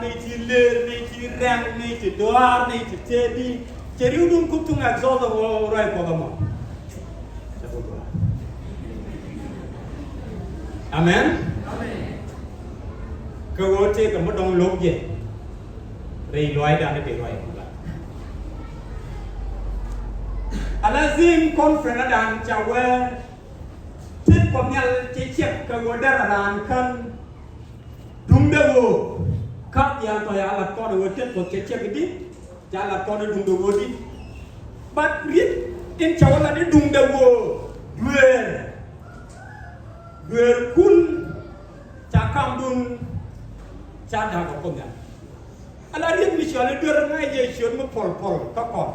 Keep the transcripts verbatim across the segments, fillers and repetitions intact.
Nɛy ti lëër, nɛy ti rɛŋ, nɛy ti dɔaar, nɛy ti tëëdi. Cɛ riwdun ku thuŋ exhaust ɣöö ruac Kuɔth ɛmɔ. Amen. Kɛ ɣöö tëëkɛ mi dɔ̱ŋ lo̱k jɛ rɛy lɔaacdan i̱ dee ruac Kuɔth. Ala Zim conference dan ca wee tet Kuɔth Nhial cɛ ciɛk kɛ ɣöö derɛ raan kän duŋdɛ ɣöö ka diaal tɔ̱ ya lat kɔn ɣöö tet Kuɔth cɛ ciɛk di. Ca lat kɔn i̱ duŋdɛ ɣöö di. But riet in ca wä lat i̱ duŋdɛ ɣöö dueer. Dueerkun ca kamdun ca da̱a̱k ɛ Kuoth Nhial. Ala riet mi cɔal i̱ duer ŋa̱c jɛ ciöt mi pɔl pɔl kä kɔn.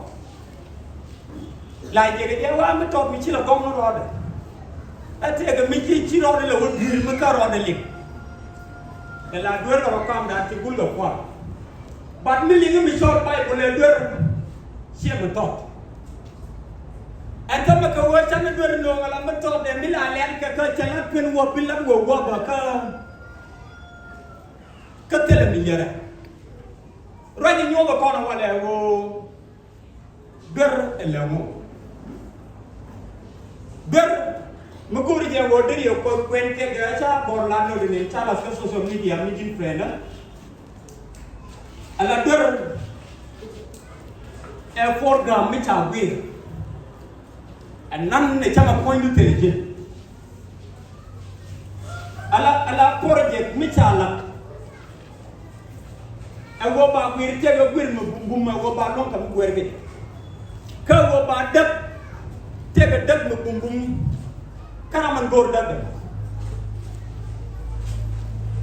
La jɛ kɛ jɛ wa mi tɔt mi ci la gɔm ni rɔɔdɛ. Ɛ tëëkɛ mi ci ci rɔɔdɛ lɛ wä dui̱r mi kä rɔɔdɛ liŋ. Ɛ la duer kɛ rɔ kamdan ci gul kɛ kual. But mi liŋ mi cɔl Baibol ɛ duer ciɛ mi tɔt. Ɛn tämɛ kɛ wee canɛ duer no̱o̱ŋ ala mi tɔt ɛ mi la lɛn kɛ kä cɛ lat pen wä bi lat wä wä bä kä kä thilɛ mi yɛrɛ. Ruac inyuɔth ɛ kɔn ɛ walɛ ɣöö duer ɛ lɛ ŋu. Duer mi go̱o̱ri jɛ ɣöö deri ɛ kuɛn kɛ gɛ ca bɔr la nööri ni ca la kɛ social media mi ji̱n friend. Ala duer ɛ program mi ca guir. Ɛn nan ni cäŋ a puɔ̱nydu thil ji̱. Ala, ala project mi ca la. Ɛ wä ba guir tëëkɛ guir mi bumbum ɛ wä ba luɔ̱ŋ kɛ mi guir bi. Kä wä ba däk tëëkɛ däk mi bumbum. Kä ram min go̱o̱r däk däk.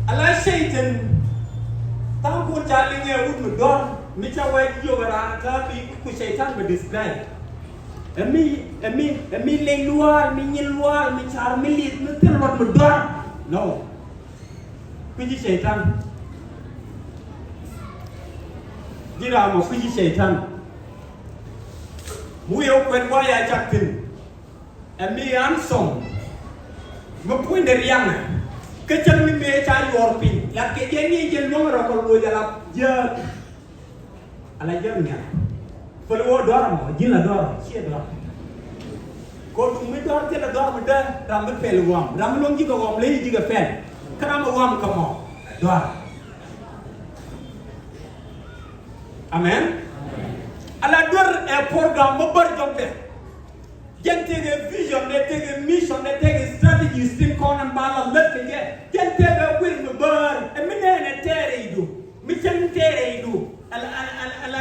Ala Cɛytan tha̱a̱ŋ kun ca liŋɛ wut mi dɔ̱r mi ca wee jiök raan kä bi ku Cɛytan bi describe. Ɛ mi, ɛ mi, ɛ mi leny luaar, mi nyin luaar, mi car, mi lieth, mi thil luɔt, mi dɔar. No. Kui̱ci Cɛytan. Ji̱ ram ɔ kui̱ci Cɛytan. Mi wi̱i̱ ɔ kuɛn gua̱a̱c a cak thi̱n. Ɛ mi an sɔŋ. Mi puɔ̱nydɛ riaŋɛ. Kä cäŋ ni mëë ca yuɔr piny. Lat kɛ jɛ ni jɛ luɔ̱ŋ rɔ kɔ loc ala jiääk. Ala jɛn nhial. Päl wä dɔr mɔ, ji̱n la dɔr, ciɛ dɔr. Kɔ duŋ mi dɔr thilɛ dɔr mi dee, ram mi pɛl ɣɔam, ram mi luɔ̱ŋ ji̱ kɛ ɣɔam, ley ji̱ kɛ pɛl. Kä ram mi ɣɔam kä mɔ, dɔr. Amen. Ala duer ɛ program mi bär jɔkdɛ. Jɛn tekɛ vision dɛ, tekɛ mission dɛ, tekɛ strategies tin kɔn ɛn ba la lät kɛ jɛ. Jɛn tekɛ guir mi bär, ɛ mi nɛɛnɛ tɛɛrɛ idu. Mi cäŋ tëë rɛydu ala, ala, ala, ala,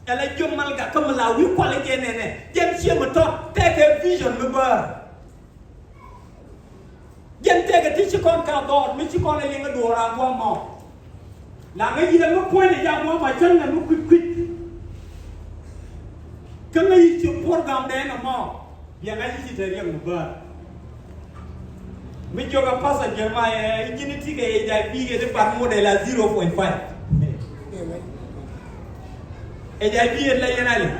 ala jiök malgak kä mi la wi̱i̱ kualɛ jɛ nɛnɛ. Jɛn ciɛ mi tɔt tekɛ vision mi bäär. Jɛn tekɛ ti ci kɔn ka dhɔɔt mi ci kɔn ɛ liŋ ɛ duɔ̱ɔ̱r a gua̱a̱ mɔ. La ŋäc yɛ mi puɔ̱nydɛ jɛ a gua̱a̱ mɔ cäŋ ɛ mi kui̱t kui̱t. Kä ŋäc yi ci program dɛ ɛn ɛmɔ. Bia ŋa̱c i̱ ci te riɛk mi bäär. Mi jiök a Pastor Jeremiah, i̱ ji̱n i̱ ti kɛ H I V kɛ ti bat ŋot ɛ la zero point five. H I V ɛ la yɛn a liŋ.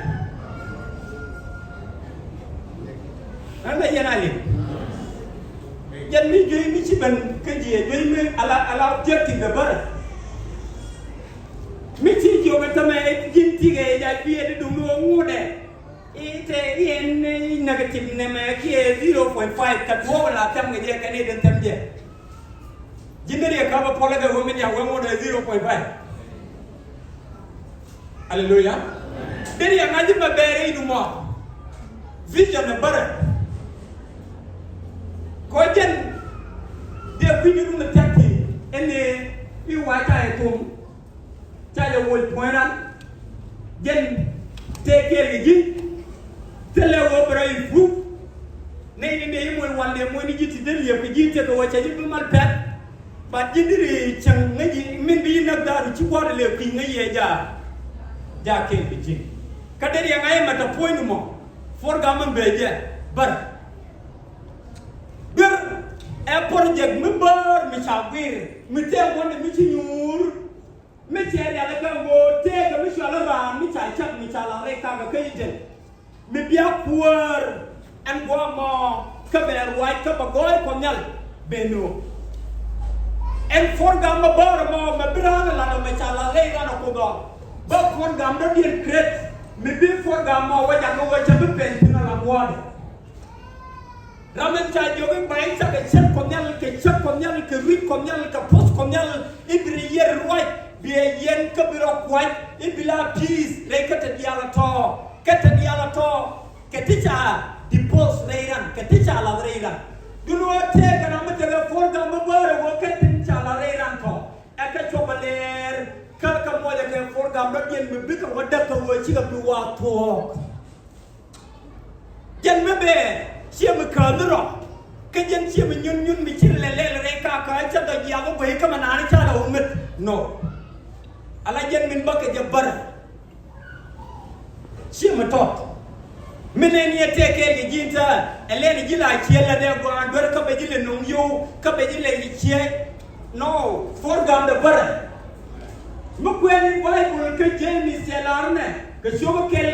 Ɣän la yɛn a liŋ. Jɛn mi juey mi ci ben kä jiɛ juey mi ala, ala objective bɛ bärä. Mi ci jiök ɛ tämɛ i̱ ji̱n ti kɛ H I V ɛ ti duŋ ni ɣöö ŋot ɛ. I̱ te i̱ ɛn i̱ negative nɛmɛ kiɛ zero point five kɛ duɔ̱ɔ̱p la thɛm kɛ jɛ kɛn i̱ den thɛm jɛ. Ji̱n dee riɛk kä bä puɔlɛ kɛ wä mi diaŋ wä ŋuɔ̱t ɛ zero point five. Aleluya. Dee riɛk ŋa̱c ji̱ mɛ bɛɛr i̱ dumɔ. Vision ɛ bärɛ. Kɔ jɛn dee kui̱ny run ɛ thɛk ti ɛn i̱ wa ca ɛ thum. Ca jɛ woc puɔ̱ny ran. Jɛn tëë kɛɛl kɛ ji̱. Thilɛ ɣöö bi rɛy i̱ pup. Nɛy ni dee i̱ moc wal dee moc ni ji̱ ti dee liɛp kɛ ji̱ tëë kɛ ɣöö cɛ ji̱ bi mal pɛt. But ji̱ di ri cäŋ ŋäc ji̱ min bi ji̱ näk dha̱a̱r ci gua̱a̱r lëë kui̱ ŋäc yɛ jaak. Jaak kɛɛl kɛ ji̱. Kä dee riɛŋ a yɛ mɛ tɔ puɔ̱ny ni mɔ. Program min bee jɛ bär. Duer ɛ project mi bäär mi ca guir mi tëë gua̱n mi ci nyuur. Mi cɛ rial i̱ kɛ ŋo̱o̱r tëëkɛ mi cual i̱ raan mi ca cak mi ca la rɛy kakä kä Eden. Mi bia kuäär ɛn gua̱a̱ mɔ kä bɛ ruac kä bɛ gɔɔy Kuɔth Nhial ben ɣöö ɛn program mɛ bäär mɔ mɛ bi raan ɛ lat ɔ mɛ ca la Ran a Kuoth ɔ bä program dɔ̱diɛn create mi bi program mɔ wä jakä wä cä bi pɛn thi̱n a la ŋuɔ̱ɔ̱dɛ. Ram in ca jiök i̱ ba i̱ cakɛ cäk Kuɔth Nhial kɛ cäk Kuɔth Nhial kɛ ruic Kuɔth Nhial kɛ puɔ̱th Kuɔth Nhial i̱ bi rɛ yiɛn ruac bi ɛ yiɛn kä bi rɔ kuac i̱ bi la peace rɛy kä te diaal a tɔ̱ kä te diaal a tɔ̱ kɛ ti ca divorce rɛy ran kɛ ti ca lath rɛy ran. Dun wä tëëkɛ ram mi tekɛ program mi bäärɛ wä kä ti ca lath rɛy ran tɔ̱. Ɛ kɛ cuɔp a lɛɛr kä kɛ muɔcɛ kɛ program dɔ̱diɛn mi bikɛ wä däk kɛ wä cikɛ bi wa thuɔ̱ɔ̱k. Jɛn mi bɛɛr ciɛ mi kääth rɔ kä jɛn ciɛ mi nyun nyun mi ci lɛl lɛl rɛy kakä cä dɔ̱ jiath wä guey kä mi naan ca dɔ̱ wä ŋät. No. Ala jɛn min bä kɛ jɛ bär. Ciɛ mi tɔt mi nɛn yɛ tɛk kɛɛl kɛ ji̱ in tääl ɛ lɛn ji̱ la ciɛ lät ɛ gua̱a̱n duer kä bɛ ji̱ lɛ no̱ŋ yo̱w kä bɛ ji̱ lɛ ciɛ. No, program dɛ bärɛ mi kuɛn in Baibol kä James cɛ lar nɛ kɛ ciökä kɛl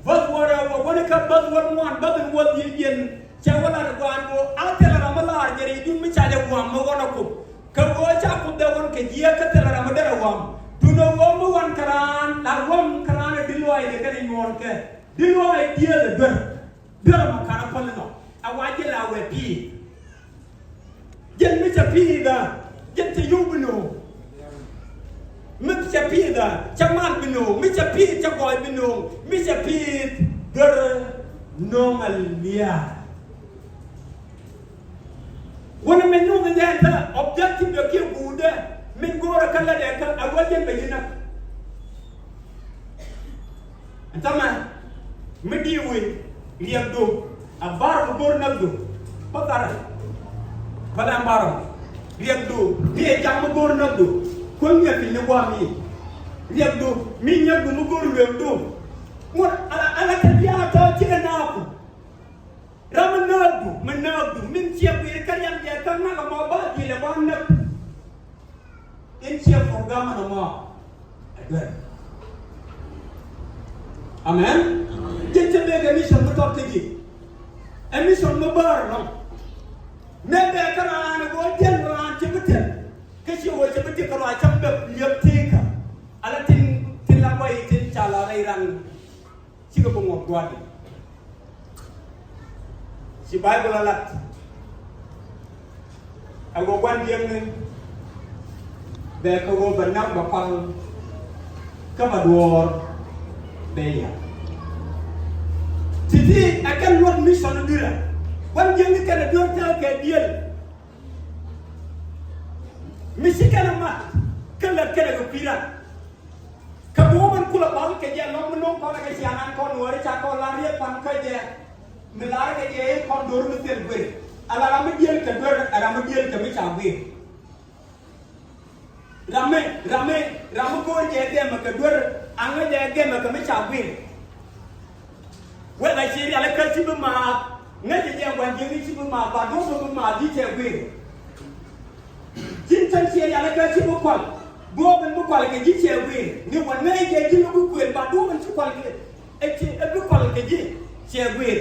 bäth wäl rɛw wä wäni kä bäth wäl ŋuan bäth in wäl dhieec jiɛn. Cɛ wä lar gua̱a̱n ɣöö a thilɛ ram mi laar jɛ rɛydun mi ca jɛ gua̱a̱m mi ɣɔn a kup. Kɛ ɣöö ca Kuoth dee ɣɔn kɛ jiääk kä thilɛ ram mi derɛ ɣɔam. Duundɛ ɣöö mi ɣɔn kɛ raan la ɣɔam kɛ raan ɛ di̱t lɔaacdɛ kɛnɛ nyuɔ̱ɔ̱nkɛ. Di̱t lɔaac diëëth ɛ duer. Duer ɛmɔ ka̱n ɛ päl inɔ ɛ wa jɛ la wɛ pi̱i̱th. Jɛn mi cɛ pi̱i̱th ɛ jɛn cɛ yio̱w bi no̱o̱ŋ. Mi cɛ pi̱i̱th ɛ cɛ mal bi no̱o̱ŋ. Mi cɛ pi̱i̱th cɛ gɔɔy bi no̱o̱ŋ. Mi cɛ pi̱i̱th duer no̱o̱ŋ ɛ lia̱a̱. Wun min nyuth in dee kä objective dee kiɛ guudɛ min go̱o̱rä kä lätdɛ kä a wä jɛn bɛ ji̱ näk. Ɛn täämɛ mi di̱i̱ wi̱i̱ riɛkdu a ba̱r mi go̱o̱r näkdu. Bä tharɛ bä lɛm ba̱r mi riɛkdu mi ɛ ja̱ŋ mi go̱o̱r näkdu. Kuäŋ ŋi̱eeth piny ni gua̱a̱m i̱ riɛkdu mi nyäkdu mi go̱o̱r lueekdu. Ŋuɔ̱t ala ala kɛ diaal tɔ̱ cikɛ naaku. Ram mi nääkdu mi nääkdu min ciɛ guir kä riɛm jɛ kä ŋa̱k ɛmɔ ba dhil ɛ ba näk. In ciɛ program ɛn ɛmɔ ɛ duer. Amen. Jɛn cɛ bek ɛ mission mi tɔt kä ji̱. Ɛ mission mi bäär ɛnɔ. Mëë bɛ kä raan ɛ ɣöö jɛn raan cɛ bi tɛn kä ciɛ ɣöö cɛ bi tɛn kä raan cɛ bi bɛ liep tëëkä. Ala tin tin la bɔy tin ca la rɛy ran. Cikɛ bi ŋuɔk gua̱a̱r di. Ci Baibol a lat ɛ ɣöö gua̱n jiäkni bɛ kɛ ɣöö bɛ näk bɛ pal kä bɛ duɔ̱ɔ̱r bɛ ya. Ti̱ti̱ ɛ kɛn luɔt mission dui̱rä gua̱n jiäkni kɛn ɛ duer tɛl kɛ diël. Mi ci kɛn ɛ mat kä lät kɛn ɛ kɛ kui̱ ran. Kä bi wä min kulɛ bal kɛ jɛ lɔ̱ŋ mi no̱o̱ŋ kɔn ɛ kɛ ciaŋ an kɔn nuɔɔri ca kɔn lar riet pan kä jɛ. Mi lar kɛ jɛ in kɔn do̱r mi thil guir. Ala ram mi diël kɛ duer ɛ ram mi diël kɛ mi ca guir. Ram mi ram mi ram mi go̱o̱r jɛ gɛmɛ kɛ duer aŋä jɛ gɛmɛ kɛ mi ca guir. Whether ci rialikä ci bi maath ŋäcɛ jɛ gua̱n jiäkni ci bi maath ba duɔ̱ɔ̱p mi bi maath ji̱ cɛ guir. Ji̱n cäŋ ciɛ rialikä ci bi kual duɔ̱ɔ̱p mi bi kual kɛ ji̱ cɛ guir. Ni wä ŋäcɛ jɛ ji̱n lo̱k kuël ba duɔ̱ɔ̱p mi ci kual kɛ ɛ ci ɛ bi kual kɛ ji̱ cɛ guir.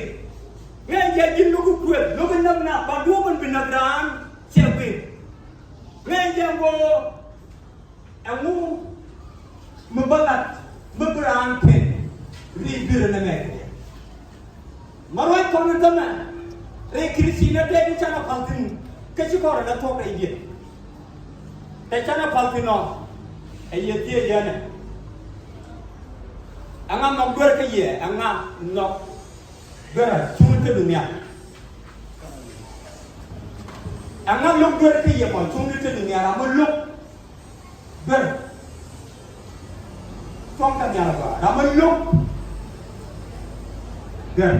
Ŋäcɛ jɛ ji̱n lo̱k kuël lo̱k näk na ba duɔ̱ɔ̱p mi bi näk raan cɛ guir. Ŋäcɛ jɛ ŋo̱o̱ Ɛŋu mi bä lat mi bi raan pen ri duer ni mɛk. Ma ruac kɔn ni tämɛ ri Krithian dee ni canɛ pal thi̱n kä ci kɔn rɛ dee thuɔk rɛy diet. Te canɛ pal thi̱n ɔ ɛ yɛ thiec yɛnɛ. Ɛŋa nhɔk duer kä yɛ ɛŋa nhɔk duer a cuŋ te dunia. Ɛŋa lo̱k duer kä yɛ mɔ cuŋ te dunia ram mi lo̱k. Duer. Cuɔ̱ŋ kä nhial a gɔaa ram mi lo̱k. Duer.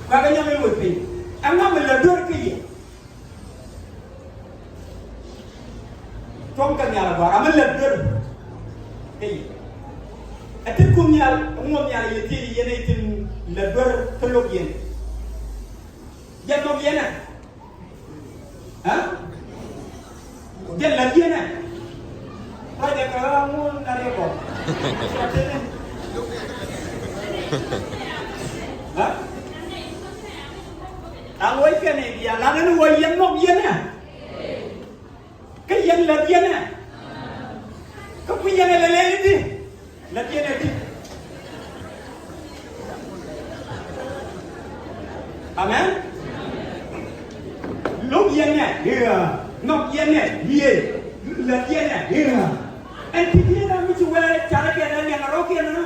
Kuɛ kɛ nyɔk in wec piny ɛŋa mi lɛ duer kä yɛ. Cuɔ̱ŋ kä nhial a gɔaa ram mi lɛ duer kä yɛ. Ɛ ti kun nhial ŋuɔth nhial yɛ ti yɛn ɛ tin lɛ duer kä lo̱k yɛn. Jɛ nhɔk yɛn ɛ. Ɛ? Jɛ lät yɛn ɛ. Ruacɛ kɛ ɣä ŋun na riɛ kɔ. Ɛ? An wec kɛn i̱ bia lat ɛn wec yɛn nhɔk yɛn ɛ. Kä yɛn lät yɛn ɛ. Kä Yɛn ɛ lɛ lɛl i̱di. Lät yɛn ɛ di. Amen. Lo̱k yɛn ɛ ɣöö. Nhɔk yɛn ɛ ɣöö. Lät yɛn ɛ ɣöö. Ɛn ti yɛn ɛ mi ci wee carɛ kɛ lɛ liɛŋ a rɔ̱kiɛn na.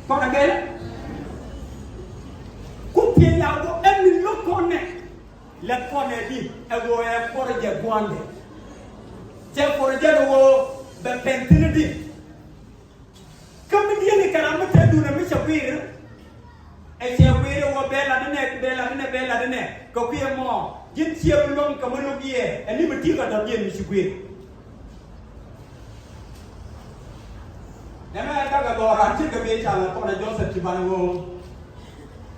Kɔn a kɛl. Ku thiec ya wä ɛn mi lo̱k kɔn nɛ. Lät kɔn ɛ di ɛ ɣöö ɛ kuɔrɛ jɛ gua̱ndɛ. Cɛ kuɔrɛ jɛ ɛ ɣöö bɛ pɛn thi̱n ɛ di. Kä mi dieni kɛ ram mi te duundɛ mi cɛ guir. Ɛ cɛ guir ɛ ɣöö bɛ lat inɛ, bɛ lat inɛ, bɛ lat inɛ. Kɛ kui̱ ɛmɔ ji̱n ciɛ bi luäŋ kɛ mi lo̱k yɛ ɛ ni mi ti̱i̱ kɛ dɔ̱diɛn mi ci guir. Nɛmɛ ɛ dak ɛ dhɔran ci kɛ biɛ ca lɛ kɔn ɛ Joseph ci ban ɣöö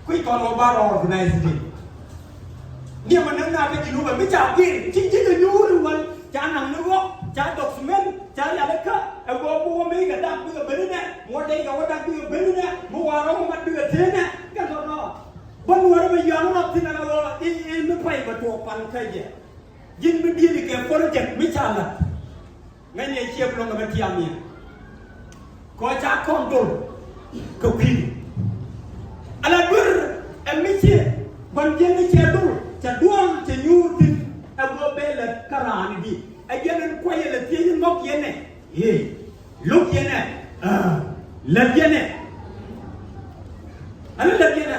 kui̱ kɔn ɣöö bar organize di. Niɛmɛ näk na kä Jinubä mi ca guir ci ji̱ kɛ nyuur i̱ wäl ca naŋ ni ɣɔk ca dɔk cement ca rial ikä ɛ ɣöö mi wä mi kɛ dak bikɛ ben inɛ mi wä dee kɛ wä dak bikɛ ben inɛ mi wä rɔm mat bikɛ tëë inɛ kɛ dhɔr dhɔr. Bä nuɔrä bɛ yɔ̱a̱n rɔp thi̱n ɛn ɛ ɣöö i̱ i̱ mi pay bɛ tuɔɔk pan kä jɛ. Ji̱n mi di̱i̱t kɛ project mi ca la̱t. Ŋäcnɛ ciɛ bi luɔ̱ŋ kɛ mi tiam yɛn. Kɛ ɣöö ca kɔn dol kɛ kui̱du. Ala duer ɛ mi ciɛ gua̱n jiɛn ni ciɛ dol cɛ duɔl cɛ nyuur thi̱n ɛ guɔ bee lät kä raan i̱di. Ɛ jɛn in kuayɛ lɛ thiec in nhɔk yɛn ɛ. Ee. Lo̱k yɛn ɛ. Aa. Lät yɛn ɛ. Ani lät yɛn ɛ.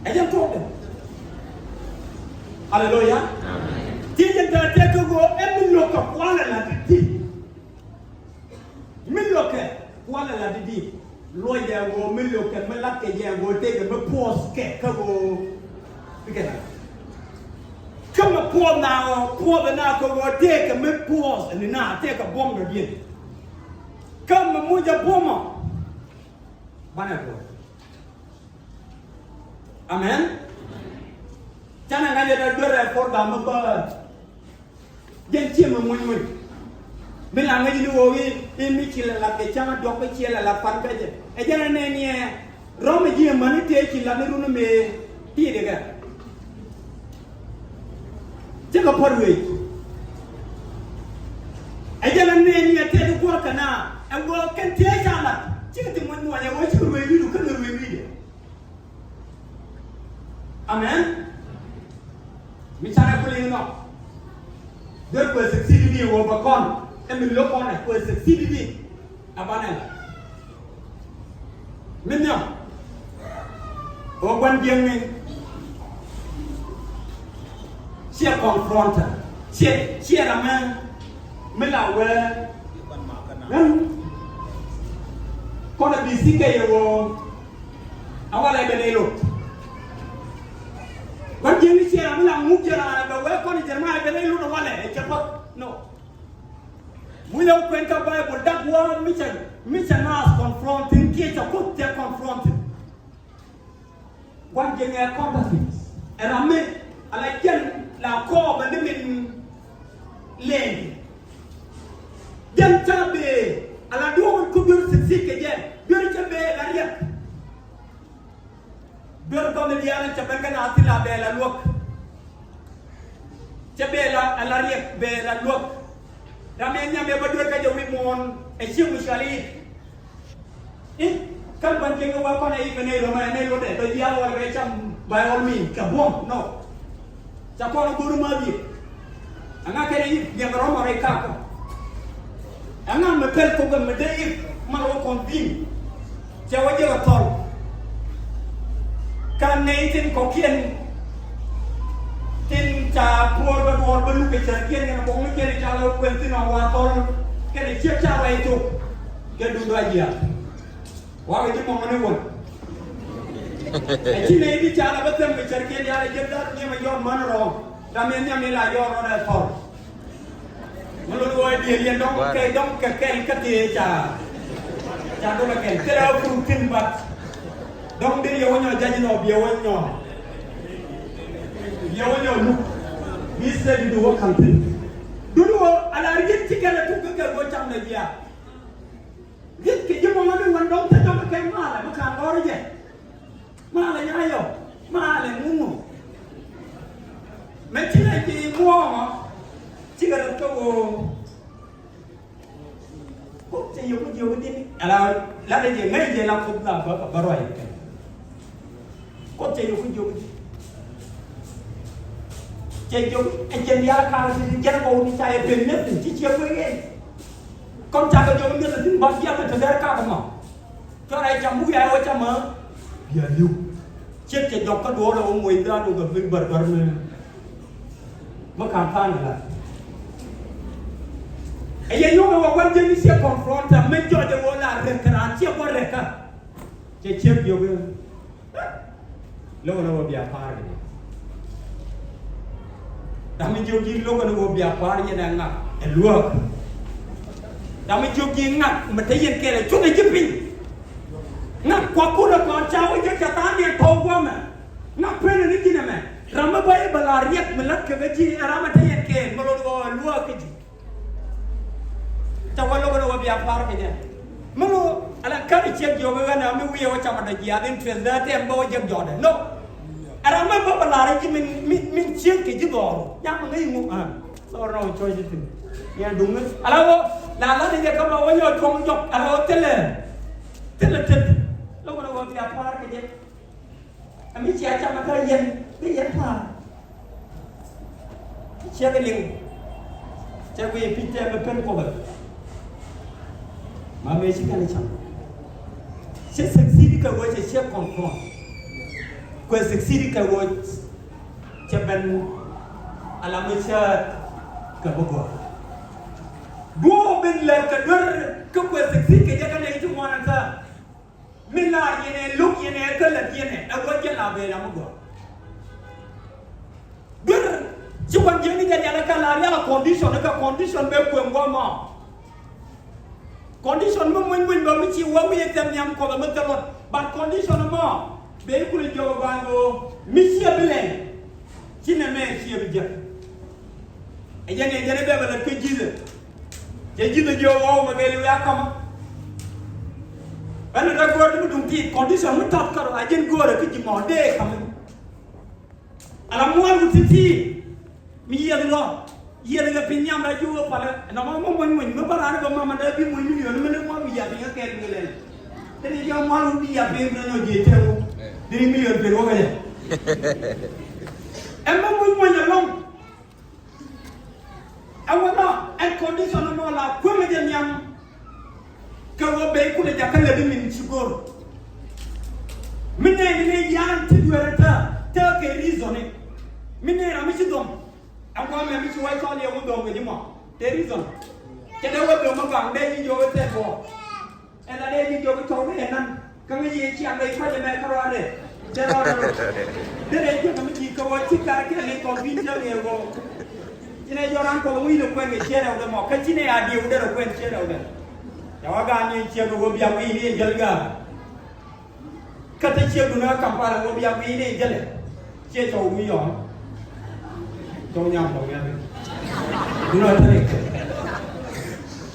Ɛ jɛn tuɔɔkdɛ. Aleluya. Amen. Ti jɛn tɛ̈ tɛ̈ kä ɣöö ɛ mi lo̱k kɛ kualɛ la di di. Mi lo̱k kɛ kualɛ la di di. Luɔcdɛ ɣöö mi lo̱k kɛ mi latkɛ jɛ ɣöö tëëkɛ mi puɔth kɛ kä ɣöö. Bikɛ la. Kä mi puɔth na ɣöö puɔth na kɛ ɣöö tëëkɛ mi puɔth ni na tëëkɛ buɔ̱m dɔ̱diɛn. Kä mi mucɛ buɔ̱mɔ. Banɛ puɔth. Amen. Canɛ ŋa̱c ɛ dee duer ɛ puɔr gam mi bäär. Jɛn ciɛ mi muc muc. Mi la ŋäc ni ɣöö i̱ i̱ mi ci lɛ lat kɛ cäŋ a diɔk kä ciɛ lɛ lat pan kä jɛ. Ɛ jɛn ɛ nɛn yɛ rɔm ɛ ji̱ ɛmän i̱ tëë ci lat ni run mëë ti̱i̱dɛ kɛ. Cikɛ puɔ̱t wec. Ɛ jɛn ɛ nɛn yɛ tëë ti guɔ̱r kɛ na ɛ ɣöö kɛn tëë ca lat cikɛ ti muc muɔc ɛ ɣöö cikɛ ruëëc wi̱i̱du kä ni ruëëc wi̱i̱dɛ. Amen. Mi canɛ kuli inɔ. Duer kuɛ succeed ni wä bä kɔn. Ɛ mi lo̱k kɔn ɛ kuɛ succeed ni. A banɛ la. Mi nhiam. Ɔ gua̱n jiäkni. Ciɛ confronter. Ciɛ, ciɛ ram mɛ. Mi la wee. Ɣän. Kɔn a bi si kɛ yɛ wä. A walɛ ben i̱ lot. Gua̱n jiäkni ciɛ ram mi la ŋuk jɛ ram bɛ wee kɔn Jeremiah ben i̱ lot a walɛ ɛ cɛ puɔth. No. Wi̱i̱ lɛ wä kuɛn kä Bible dak wä mi cɛ, mi cɛ naath confronting kiɛ cɛ Kuoth cɛ confronting. Gua̱n jiäkni ɛ counterfeit. Ɛ ram mi ala jɛn la kɔɔpɛ ni min lɛɛŋ. Jɛn cä bee ala duɔ̱ɔ̱p in ku duer succeed kɛ jɛ, duer cä bee la riɛk. Duer gɔmɛ diaal cɛ ben kä naath thil a bɛ la luäk. Cɛ bɛ la, a la riɛk bɛ la luäk. Ram yɛn nhiam yɛ bä duer kä jɛ wi̱i̱ muɔ̱ɔ̱n ɛ cieŋ mi cɔal i̱. I̱, kä gua̱n jiäkni wä kɔn ɛ i̱ mɛ nɛy rɔm ɛ nɛy rɔm ɛ bɛ diaal wä rɛ cam by all means kɛ buɔ̱m, no. Ca kɔn go̱r ma biɛ. Ɛŋa kɛn i̱ jiɛn rɔm ɔ rɛy kakä. Ɛŋa mɛ pɛl thok ɛmɛ dee i̱ mal wä kɔn thi̱n. Cɛ wä jiɛk ɛ thɔl. Ka nɛy tin kɔ̱kiɛn tin ca puɔr bä duɔɔr bä luk kɛ cärkiɛn kɛn kɔŋnikiɛn ca lɛ wä kuɛn thi̱n ɔ wa thɔl. Kɛn ciek ca ruac thok kɛ duundɔ a jiath. Wakɛ ji̱ mɔmɔ ni wän. Ɛ ci nɛy ti ca la bä thɛm kɛ cärkiɛn ya lɛ jiɛk dhar niɛmɛ yɔm män rɔ. Ram yɛn nhiam ni la yɔr rɔ dɛ thɔl. Mi lot wä diël yɛn dɔ̱ŋ kɛ dɔ̱ŋ kɛ kɛl kä tëë ca. Ca dɔ̱ŋ kɛ kɛl thilɛ wä pur thin bat. Dɔ̱ŋ dee yɛ wä nyɔ ja̱c nɔ biɛ wä nyɔ. Biɛ wä nyɔ luk. Bi sɛ di du wä ka̱n thin. Duni wä ala riet ci kɛl a tuk kɛ kɛl wä cam nɛ jiath. Riet kɛ ji̱ mɔmɔ ni wän dɔ̱ŋ te dɔ̱ŋ kɛ kɛl malɛ mi ka̱n gɔ̱r jɛ. Malɛ nyayɔ, malɛ ŋuŋu. Mɛ ci la ji̱ muɔ̱ɔ̱ŋɔ cikɛ rɛp kä ɣöö Kuoth cɛ yio̱w kä jiök i̱ di̱t ala lat i̱ jɛ ŋäc jɛ la Kuoth la bä bä ruac kɛ. Kuoth cɛ yio̱w kä jiök i̱ di̱t. Cɛ jiök ɛ jɛn diaal ka̱a̱k ti jɛn kɔw ni ca yɛ pen nyɛth ci ciɛ kuec kɛ. Kɔn ca kɛ jiök i̱ mi̱eth i̱ thi̱n bä jiath ɛ te dɛr ka̱a̱k ɛmɔ. Cɔrɛ cam muk ya wä cam a bia liw. Ciek cɛ jɔk kä duɔl a wä muɔc dhan wä kɛ bi bär bär mi. Mi ka̱m tha̱a̱ŋ la. Ɛ yɛ yɔk ɛ wä wän jɛ mi ciɛ confront a mi jɔc ɛ wä la rek kɛ raan ciɛ wä rek kä. Cɛ ciek yɔk ɛ. Lo̱k ni wä bia pa̱a̱r kɛ jɛ. Ram mi jiök ji̱ lo̱k ni wä bia pa̱a̱r yɛn ɛ ŋak ɛ luäk. Ram mi jiök ji̱ ŋak mi te yɛn kɛɛl ɛ cuɔth ɛ ji̱ piny. Ŋak kuak kun ɛ kɔn ca wä jɛ ca tha̱a̱ŋ yɛn tɔ̱w guɔmɛ. Ŋak pen ni ji̱n ɛmɛ. Ram mi bä i̱ bɛ la riɛk mi lät kɛ kɛ ji̱ ɛ ram mi te yɛn kɛɛl mi lo̱k ni wä ɛ luäk kɛ ji̱. Ca wä lo̱k ni wä bia pa̱a̱r kɛ jɛ. Mi lo̱k ala kän i̱ ciek jiök ɣän ɛ mi wi̱i̱ wä camɛ dɔ̱ jiaath in tueth lät tɛm bä wä jek jɔɔdɛ. No. Ɛ ram mɛ bä bä la̱r i̱ ji̱ min, min, min ciek kɛ ji̱ dhɔɔru. Nyam mi ŋäc ŋu ɣän. Lɔr nɔ cɔc i̱ thi̱n. Yɛn duŋ mi ala wä la la̱t i̱ jɛ kä ma wä nyɔ cuɔ̱ŋ jɔk ala wä thilɛ. Thilɛ tet. Lo̱k ni wä bia pa̱a̱r kɛ jɛ. Ami cia cam a kä yɛn bi yɛn pa̱a̱r. Ciɛ kɛ liŋ. Cɛ guiy pi̱c tɛm bi pen kuɔth. Ma mëë ci kɛn cam. Cɛ succeed kɛ ɣöö cɛ ciɛ confront. Kuɛ succeed kɛ ɣöö cɛ ben ala mi cä kɛ bi gɔaa. Duɔ̱ɔ̱p in lɛr kɛ duer kä kuɛ succeed kɛ jɛ kä nɛy ti ŋuan an tha̱a̱. Mi laar yɛn ɛ lo̱k yɛn ɛ kä lät yɛn ɛ ɛ gua̱c jɛn la ben ram mi gɔaa. Duer ci kɔn jiäkni jɛ rial ɛ kä laar rial ɛ condition ɛ kä condition ben kueŋ gua̱a̱ mɔ. Condition mi muny muny bä mi ci wä wi̱i̱ ɛ thɛm nhiam kuɔth ɛ mi thil luɔt. But condition ɛmɔ ben kulɛ jiök ɛ gua̱a̱n ɣöö mi ciɛ bi lɛŋ. Ci nɛmɛ ciɛ bi jek. Ɛ jɛn ɛ jɛn ɛ bɛ bɛ lät kä ji̱thɛ. Cɛ ji̱thɛ jiök ɣɔw mɛ kɛ liw ya ka̱mä. Ɛn ɛ dee go̱o̱r ti mi duŋ ti condition mi tɔt kärɔ a jɛn go̱o̱rɛ kä ji̱ mɔ dee ka̱mä. Ala muɔ̱ɔ̱n wut ti ti mi yiɛth lɔ yiɛth kɛ piny nhiam da ji̱ wä palɛ. Ɛn ɔmɔ mɔ muɔ̱ny muɔ̱ny mi bä raan kɛ mamä dee bi muɔ̱ny milion mi ni muɔ̱n wi̱i̱ yath piny kä kɛɛl mi lɛl. Thin i̱ jɛ muɔ̱ɔ̱n wut bi yath piny mi nɔ jiɛ tɛŋ wä. Diri milion piny wä kɛ jɛ. Ɛn mɔ muɔ̱ny muɔ̱ny ɛlɔŋ. Ɛ wä nɔ ɛn condition ɛmɔ la kueŋä jɛ nhiam. Kɛ wä ben kulɛ jakä lɛ di min ci go̱r. Mi nɛy ni nɛy jiaan ti dueerä tää tää kɛ reason ni. Mi nɛy ram mi ci dhɔm. Ɛ wä mɛ mi ci wä cɔl yɛ wä dhɔm kɛ ji̱ mɔ tɛ reason. Cɛ dee wä dhɔm mi gaŋ dee ji̱ jiök tɛt wä. Ɛn la dee ji̱ jiök cɔw ni ɛnan. Kä ŋäc yɛ ciaŋ dee kua̱c ɛmɛ kä ruaadɛ. Cɛ ruaadɛ rɔ. Derɛ jiäk mi ji̱ kä wä ci kar kɛ liŋ kɔn bi̱n jiäk yɛ wä. Ci nɛ jɔran kɔn wi̱i̱ dɛ kuɛn kɛ ciɛ rɛw dɛ mɔ kä ci nɛ a diw derɛ kuɛn ciɛ rɛw dɛ. Cɛ wä gaan yɛ ciɛ kɛ wä biak wi̱i̱ ni yɛ jäl gaan. Kä te ciɛ dun ɛ Kampala wä biak wi̱i̱ ni yɛ jäl ɛ. Ciɛ cɔw wi̱i̱ yɔ̱ɔ̱ŋ. Cɔw nyam tɔw nyam. Dun ɛ tɛrɛ.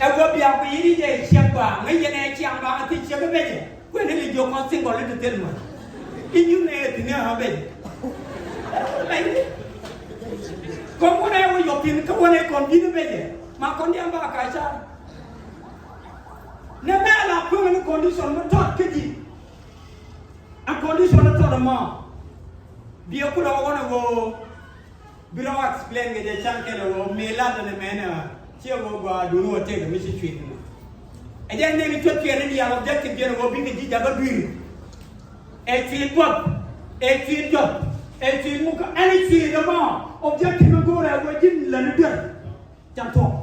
Ɛ wä biak wi̱i̱ ni yɛ ciɛ ba ŋäc yɛ nɛ ciaŋ ba ŋä ti ciɛ kɛ bɛcɛ. Kuɛn ni li jiök kɔn single ni ti thil mɔ. I̱ nyun ɛ thi̱n ɛ ɣä ben. Kɔn wun ɛ wä yɔk thi̱n kä wun ɛ kɔn ji̱n ben ɛ. Ma kɔn diaal ba ka̱c ca. Nɛ mɛ la kueŋ ni condition mi tɔt kä ji̱. Ɛ condition mi tɔt ɛmɔ. Biɛ kulɛ wä wun ɛ wä. Bi rɔ explain kɛ jɛ can kɛn ɛ wä mi lat ɛn ɛmɛn ɛ ciɛ wä gua duni wä tëk mi ci cuit ni. Ɛ jɛ nɛn cuet cuet ni diaal objective jɛn ɛ wä bikɛ ji̱ jakä dui̱r. Ɛ cuit guɔth, ɛ cuit jɔth, ɛ cuit muk ɛn ɛ cuit ɛmɔ objective mi go̱o̱rɛ ɛ wä ji̱n lɛ ni duer. Can thuɔ̱k.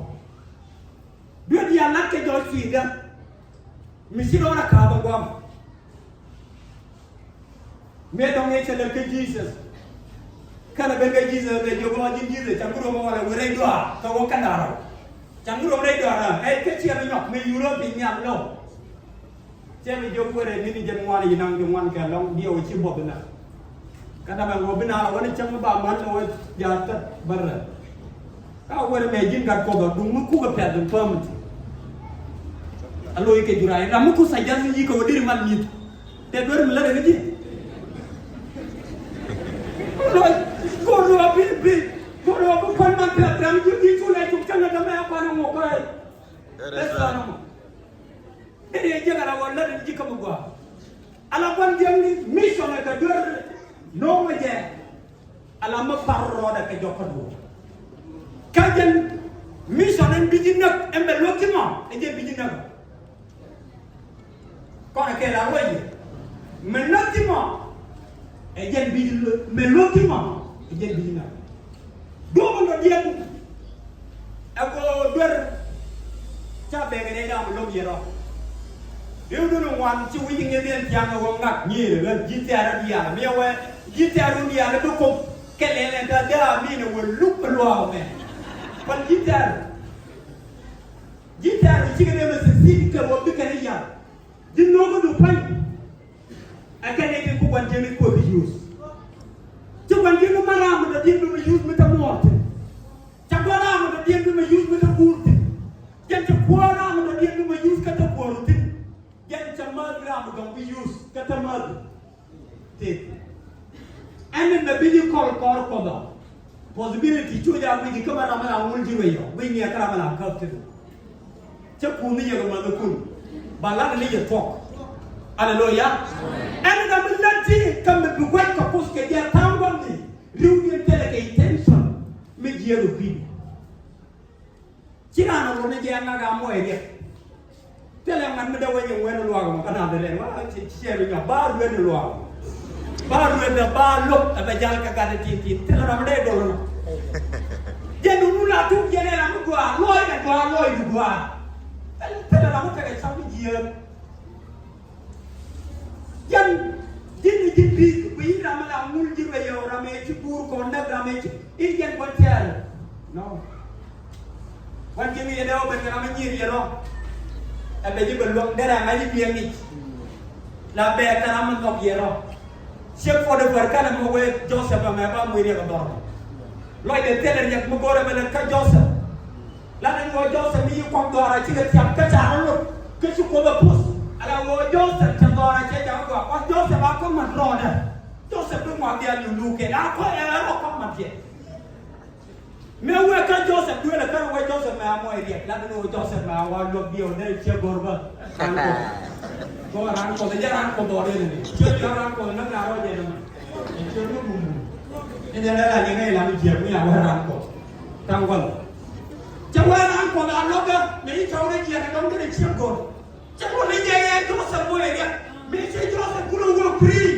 Duer diaal lat kɛ jɔc cuit ɛ. Mi ci rɔɔdɛ ka̱a̱th ɛ gua̱a̱m. Mëë dɔ̱ŋ ëë cɛ lɛl kä Jesus. Kɛnɛ ben kä Jesus bɛ jiök ɣɔn ji̱n Jesus can bi röm ɣɔn ɛ wä rɛy duaar kɛ wä kɛn da̱a̱r rɔw. Can bi röm rɛy duaar ɛ kä ciɛ bi nyɔk mëë yur ɣɔn piny nhiam lɔw. Cɛ bi jiök wä rɛy mi ni jɛn ŋuan yi naŋ ji̱ ŋuan kɛ lɔŋ diɛw ci buɔth inɛ. Kä dämɛ wä bi naar wä ni cäŋ mi ba man ni wä ja̱a̱t kä bärɛ. Ka wä ni mɛ ji̱n gat kuɔth ɔ duŋ mi kukɛ pɛth in päm ti. A loc kɛ juray ram mi ku suggest ni ji̱ kɛ wä diri man nyith. Tɛ duer mi lät ɛ ni ji̱. Loc go̱o̱r ni wä bi bi. Wä bi kuän man piath ram ji̱ ji̱ cu lɛ cuk cäŋ ɛ dämɛ a kuan ɛ ŋuɔk kɔc. Ɛ thuan ɛmɔ. Dee riɛ jiäk ala wä lät in ji̱ kä mi gɔaa. Ala kuan jiäkni mission ɛ kɛ duer no̱o̱ŋ ɛ jɛ. Ala mi par rɔɔdɛ kɛ jɔk kä duɔ̱ɔ̱r. Kä jɛn mission ɛn bi ji̱ näk ɛn bɛ luäk ji̱ mɔ ɛ jɛn bi ji̱ näk. Kɔn ɛ kɛ la ruac yɛ mɛ näk ji̱ mɔ ɛ jɛn bi ji̱, mɛ luäk ji̱ mɔ ɛ jɛn bi ji̱ näk. Duɔ̱ɔ̱p in dɔ̱diɛn ɛ kɛ duer. Ca bɛk in ɛ dam lo̱k yɛ rɔ. Riw dun in ŋuan ci wi̱c in ŋi̱n yɛn tiaŋ ɛ wä ŋak nyiir ɛ ɣän ji̱ thɛɛr in diaal mi ɛ wɛ ji̱ thɛɛr in diaal in bi kop. Kɛ lɛl ɛn tɛ dee a min ɛ wä luk ɛ luaak ɛ mɛ. Pan ji̱ thɛɛr. Ji̱ thɛɛr in cikɛ dee mɛ succeed kɛ wä bikɛ ni yar. Ji̱ no̱o̱k in du pa̱ny. Ɛ kɛn ɛ kɛ ku gua̱n jiäkni kuäär bi use. Ci gua̱n jiäkni ma ram mi dɔ̱diɛn bi mɛ use mi te muɔɔr thi̱n. Ca gua̱n ram mi dɔ̱diɛn bi mɛ use mi te guur thi̱n. Jɛn cɛ kuäär ram mi dɔ̱diɛn bi mɛ use kä te kuäär thi̱n. Jɛn cɛ määth ram mi dɔ̱ŋ bi use kä te määth. Tëë. Ɛn ni mɛ bi ji̱ kɔl kɔr Kuɔth ɔ. Possibility cu jaa wi̱c ji̱ kä mɛ ram mi la ŋul ji̱ ruec ɔ wi̱c ni ɛ kä ram mi la käp thi̱n. Cä kuuni yɛ kɛ mäthikun. Ba lat ni yɛ thuɔ̱k. Aleluya. Ɛn ram mi lat ti kä mi bi gua̱c kɛ Kuoth kɛ jɛ tha̱a̱ŋ gua̱n ni. Riwdiɛn thilɛ kɛ intention mi jiɛɛk ɛ kui̱ni. Ci raan ɛ luɔt ni jɛ ŋak a muɔc riɛk. Thilɛ ŋa̱t mi dee wec in wen luaak mɔ kä naath rɛl wa ci ciɛ bi nyɔk ba luet ni luaak mɔ. Ba luet ni ba lop ɛ bɛ jal kɛ gat in tin tin thilɛ ram dee dol nɔ. Jɛn dun wun a tuk jɛn ɛ ram mi gɔaa luɔc kɛ gɔaa luɔc du gɔaa. Thilɛ ram mi tekɛ cak mi jiääk. Jɛn ji̱n ni ji̱n bi̱i̱th ku i̱ ram mi la ŋul ji̱ ruec yɛ ram ëë ci guur kɔn näk ram ëë ci i̱ jɛn gua̱n tiɛɛl. Nɔ. Gua̱n ji̱n yɛ dee wä ben kɛ ram mi nyiir yɛ rɔ. Ɛ bɛ ji̱ bɛ luäŋ derɛ ŋa̱c i̱ biɛ ŋic. La bɛ kɛ ram mi nhɔk yɛ rɔ. Ciek Potifar kɛnɛ mi wee Joseph ɛmɛ ba muc riɛk ɛ dhɔr. Lɔcdɛ thilɛ riɛk mi go̱o̱rɛ bɛ lät kä Joseph. Lat in ɣöö Joseph mi yi kuɔth dhɔaar a cikɛ tiam kä ca rɔ lot kä ci Kuoth ɛ puɔth. Ala ɣöö Joseph cɛ dhɔaar a cɛ jakä gɔaa kuath Joseph a kɔn mat rɔɔdɛ. Joseph bi ŋuak diaal yun luk kɛn a kɔn ɛ rɔ kɔn mat yɛ. Mëë wee kä Joseph duëël ɛ kän wee Joseph mɛ a mɔc riɛk lat in ɣöö Joseph mɛ a wa luɔk diɛw dee ciɛ go̱r bä. Raan Kuɔth. Gɔaa raan Kuɔth ɛ jɛ raan Kuɔth dhɔaar yɛn ni ciɛ diaal raan Kuɔth näk la rɔɔdɛ nɛmɛ. Ɛ ciɛ mi bum bum. Ɛ jɛ lɛ la yɛ ŋäc la mi jiɛk mi a wee raan Kuɔth. Ta̱ŋ gua̱l. Cɛ wee raan Kuɔth a lɔkä mëë ci cɔwdɛ jiɛk ɛ dɔ̱ŋ kɛnɛ ciek go̱r. Cɛ wee ni jɛ yɛ Joseph wee riɛk mëë ci Joseph kulɛ wee kui̱.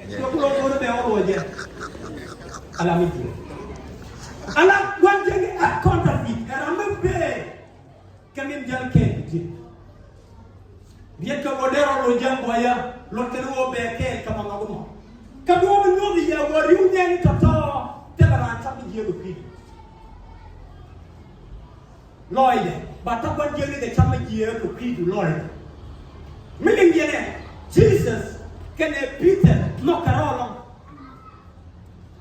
Cɛ kulɛ go̱r bɛ wä wä jɛ. Ala mi jiɛk. Ala gua̱n jɛ ni a counterfeit ɛ ram mi bee. Kɛ min jäl kɛɛl kɛ ji̱. Riɛt kɛ ɣöö dee rɔ lo̱c jɛn buɔyä luɔt kɛn ɣöö bɛ kɛɛl kɛ mɔ nhɔk mɔ. Kä duɔ̱ɔ̱p in nyuɔ̱th yɛ ɣöö ri̱w nɛɛni tɔ̱tɔ̱ thilɛ raan cam mi jiääk kɛ kui̱du. Lɔcdɛ ba ta̱k gua̱n jiäkni kɛ cam mi jiääk kɛ kui̱du lɔcdɛ. Mi liŋ yɛn ɛ Jesus kɛnɛ Peter nhɔk kɛ rɔɔdɛ.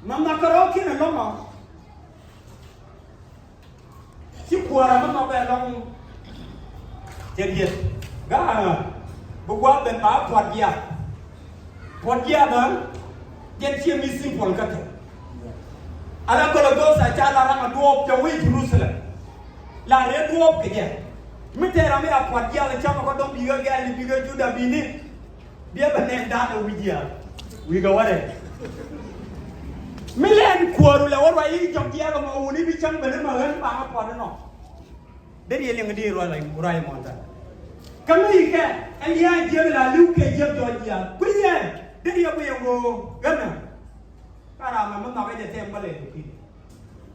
Ma nhɔk kɛ rɔɔkiɛn ɛlɔ̱ŋ ɔ. Ci kuäärä mi nhɔk ɛlɔ̱ŋ. Cɛ dieth ga̱a̱ bi gua̱a̱th ben ba puɔ̱t jiath. Puɔ̱t jiath ɣän jɛn ciɛ mi simple kä kɛ. Ala Golgotha ca la ram a duɔɔp cɛ wec Jerusalem. La rɛɛ duɔɔp kɛ jɛ. Mi tëë ram mi a puɔ̱t jiath cam a kɔ dɔ̱ŋ bikɛ gɛɛl ni bikɛ Juda bini. Biɛ bɛ nɛn da̱a̱n ɛ wi̱c yɛ wi̱i̱ kɛ wärɛ. Mi lɛn kuääru lɛ wä ruac i̱ jɔk jiɛɛk ɛmɔ wuni bi cäŋ ben ɛmɔ ɣän pa̱a̱ŋ ɛ puɔ̱t ɛnɔ. Deri yɛ liŋ di ruac ruac ɛmɔ tha̱a̱ŋ. Kä mi ikɛ ɛ lia̱a̱ jiäk la li̱w kɛ jiäk jɔc jiath kui̱ yɛ. Deri yɛ guiyɛ ɣöö ɣän ɛ. Ka ram ɛmɔ nhɔk ɛ jɛ tɛm bä lɛ kui̱.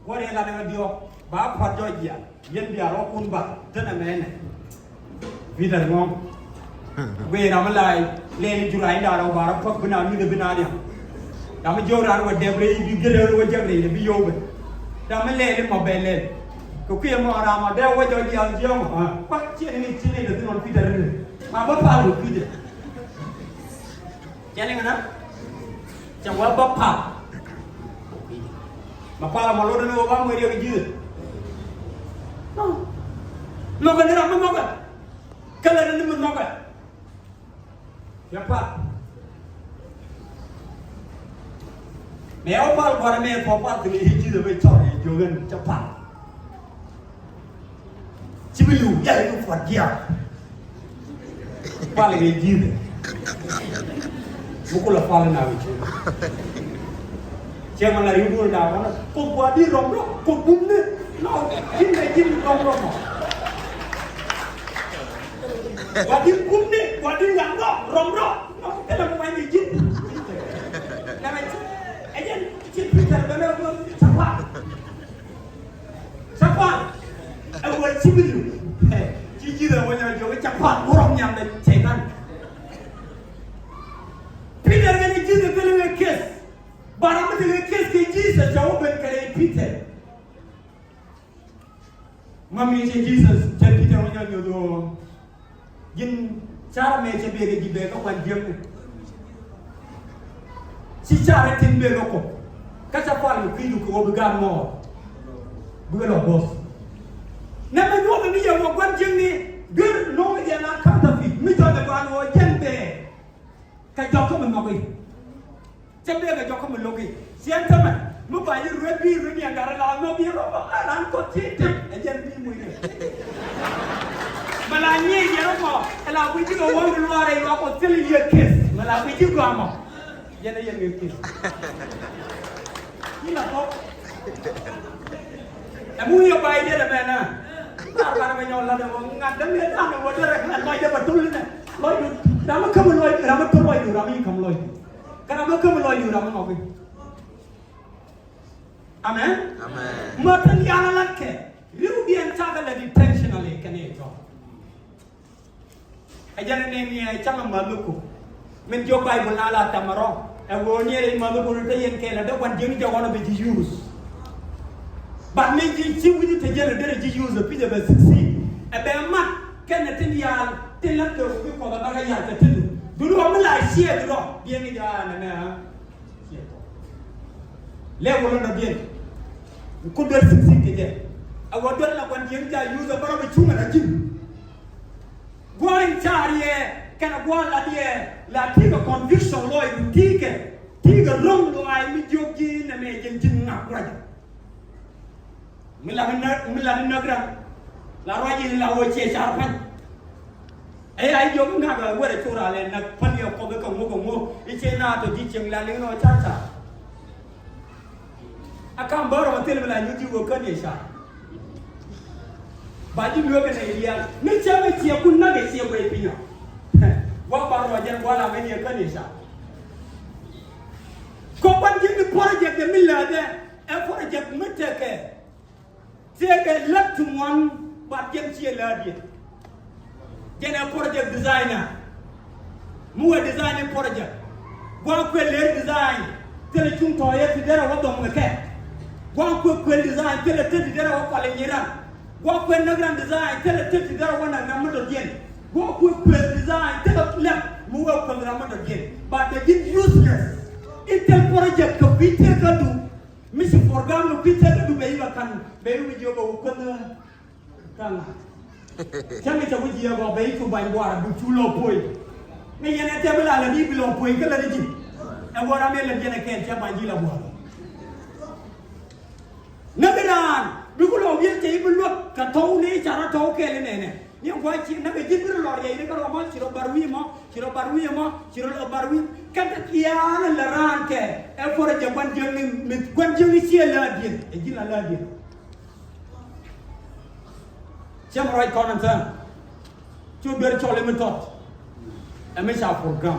Wä riɛk lat ɛ ɣä diɔ̱k ba pua̱t jɔc jiath yɛn bia rɔɔkun ba tän ɛmɛ ɛnɛ. Peter ŋɔ̱ŋ. Guiy ram mi la̱a̱c lɛɛl i̱ jur a inda rɔw ba rɔ puɔ̱k bi na luth bi na niam. Ram mi jiök raan wä dɛp rɛy bi gel rɛw wä jɛk rɛy bi yow ben. Ram mi lɛɛl i̱ mɔ bɛ lɛl. Kɛ kui̱ ɛmɔ ram ɔ dee wä jɔc jiath jiɔ̱ɔ̱ŋ ɔ. Kua̱c ciɛ ni ni ci ni dee thin ɣɔn Peter ri. Ma bä pal wä Peter. Cɛ liŋ na cɛ wä bä pal. Ma pal ma lot ni wä ba mɛ riɛk ji̱. Nhɔkɛ ni ram mi nhɔkɛ. Kɛlɛ ni mi nhɔkɛ. Cɛ pal. Mɛ ɔ pal gua̱n mɛ kɔ pal thil i̱ ji̱th ɛ bɛ cɔr i̱ jiök ɛn cɛ pal. Ci bi li̱w yɛl i̱ kuat jiaak. Pal i̱ ji̱th ɛ. Mi kulɛ pal i̱ na wi̱c. Cɛ ma la ri̱w duɔl da̱a̱ kɔn kɔ gua̱di̱ rɔm rɔ kɔ bum ni. Nɔ ji̱n ɛ ji̱n rɔm rɔ mɔ. Gua̱di̱ bum ni gua̱di̱ ran rɔ rɔm rɔ. Nɔ kɛlɛ mɔ wany i̱ ji̱n. Nɛ mɛ ɛ jɛn ci Pi̱tɛr bɛ mɛ wä cɛ pal. Cɛ pal. Ɛ wä ci bi li̱w. Ci ji̱th ɛ wä nyɔ jiök cɛ pal wä rɔm nyam dɛ cɛy-tan. Pi̱tɛr kɛnɛ ji̱th ɛ thilɛ ŋɛ kiɛth. Ba ram mi thilɛ ŋɛ kiɛth kɛ ji̱th ɛ cɛ wä ben kɛnɛ Pi̱tɛr. Mami cɛ Jesus cɛ Pi̱tɛr wä nyɔ nyuth ɣöö ji̱n car mɛ cɛ bek ji̱ bek kä gua̱n jiäkni. Ci car tin bek kä kop kä cɛ pal mi kui̱du kɛ ɣöö bi gaat mɔɔr bikɛ lɔ bo̱th. Nɛ mɛ nyuɔth ni yɛ wä gua̱n jiäkni duer no̱o̱ŋ yɛ la counterfeit mi jɔt ɛ gua̱n ɣöö jɛn bɛɛ kɛ jɔk kä mi nhɔki. Cɛ bek a jɔk kä mi lo̱ki. Ciɛn tämɛ mi ba yi ruet bi ruet ni a gat ɛ la nhɔk bi rɔ bä a ran kɔt ci tep ɛ jɛn bi muc ni. Mɛ la nyiey yɛn rɔ mɔ ɛ la wi̱c ji̱ kɛ wäŋ luaar ɛ luaak kɔ thil yɛ kiɛth mɛ la wi̱c ji̱ gɔaa mɔ. Yɛn ɛ yɛn yɛ kiɛth. Yi la thɔk. Ɛ mi wi̱i̱ ɛ ba yi diɛt ɛ mɛ na. Lar bar mɛ nyɔk lat ɛ wä ŋa̱t däŋ yɛ da̱a̱n ɛ wä derɛ ŋa̱t lɔcdɛ bɛ tul inɛ. Lɔcdu ram mi käm lɔcdu ram mi tul lɔcdu ram mi käm lɔcdu. Kä ram mi käm lɔcdu ram mi ŋɔki. Amen. Amen. Mä tän yal a latkɛ riw diɛn cakɛ lɛ intentionally kɛn i̱ tɔ̱. Ɛ jɛn ni ni ɛ caŋ a ma̱th ku min jiök Baibul na la tɛmɛ rɔ ɛ ɣöö ni ɛ ma̱th ku ni te yɛn kɛɛl ɛ dee gua̱n jiäkni jɛ ɣɔn ɛ bɛ ji̱ use. But ni ji̱ ci wi̱c te jɛn ɛ derɛ ji̱ use ɛ pi̱c ɛ bɛ succeed ɛ bɛ mat kɛn ɛ tin yaal tin la̱t kɛ ɣöö bi Kuɔth ɛ bäkɛ ya̱r kɛ tin. Duni ɣɔn mi la ciɛɛk rɔ biɛŋ i̱ jɛ a nɛnɛ a ciɛɛk rɔ. Lɛ wä lɔ̱ndɔ biɛŋ ku duer succeed kɛ jɛ ɛ ɣöö duer la gua̱n jiäkni jɛ a use ɛ bä rɔ bi cuŋ ɛ la ji̱n. Gua̱a̱r in ca̱r yɛ kɛnɛ gua̱a̱r lat yɛ la ti̱i̱ kɛ conviction lɔcdu ti̱i̱ kɛ ti̱i̱ kɛ ro̱ŋ luaac mi jiök ji̱ nɛmɛ jɛn ji̱n ŋak ruacä. Mi lat in näk mi lat in näk ran la ruac in la wä ciɛ car pa̱ny. Ɛ ya i̱ jiök ŋak ɛ wɛrɛ cor alɛ näk pa̱ny yɛ kɔp i̱ kɛ ŋuk kɛ ŋuk i̱ ciɛ naath tɔ ji̱ cieŋ la liŋ nɔ car car. A kam bä rɔm a thil mi la nyuth ji̱ wä kän yɛ ca. Ba ji̱ lueek kɛ nɛy rial ni cä mi ciɛ kun nak kɛ ciɛ guɛy piny ɔ. Gua̱ ba rɔɔc jɛn gua̱ la ŋäc yɛ kän yɛ ca. Kɔ kuan ji̱ mi project mi lääthdɛ ɛ project mi tekɛ. Thieekɛ lät ti ŋuan bat jɛn ciɛ läätdiɛn. Jɛn ɛ project designer. Mi wee design in project. Gua̱a̱ŋ kuël ler design thilɛ cuŋ tɔ̱ɔ̱yɛ ti derɛ wä dhɔŋ kɛ. Gua̱a̱ŋ kuël kuël design thilɛ tet ti derɛ wä kual in nyiran. Gua̱a̱ŋ kuël näk ran design thilɛ tet ti derɛ wä näk ram mi dɔ̱diɛn. Gua̱a̱ŋ kuël kuël design thilɛ lɛp mi wee kuël ram mi dɔ̱diɛn. But the ji̱n useless. In thil project kɛ kui̱ thil kädu. Mi ci program ni kui̱ thil kädu bɛ yi bɛ ka̱n bɛ yi wi̱c yio̱k bɛ wä kuänh. Kaŋa. Cäŋ kɛ cɛ ku jiɛɛk ɔ bɛ i̱ cu bany buar bi cu lɔ puɔy. Ŋäc yɛn ɛ tɛm mi la lɛ di bi lɔ puɔy kä lɛ di ji̱. Ɛ wä ram yɛ lɛ jɛn ɛ kɛn cɛ bany ji̱ la buar. Näk raan bi ku lɔ wi̱el cɛ i̱ bi luäk kɛ tɔ̱w ni i̱ ca rɔ tɔ̱w kɛɛl inɛnɛ. Ni gua̱c ci näk ɛ ji̱ bi rɔ lɔr yɛ i̱ ni kä rɔ mɔ ci rɔ bar wi̱i̱ mɔ ci rɔ bar wi̱i̱ mɔ ci rɔ lɔ bar wi̱i̱. Kɛn te thia̱a̱n lɛ raan kɛ ɛ puɔr ɛ jɛ gua̱n jiäkni mi gua̱n jiäkni ciɛ läätdiɛn ɛ ji̱ la läätdiɛn. Cɛ mi ruac kɔn ɛn thään. Cu duer cɔl ɛ mi tɔt. Ɛ mi ca program.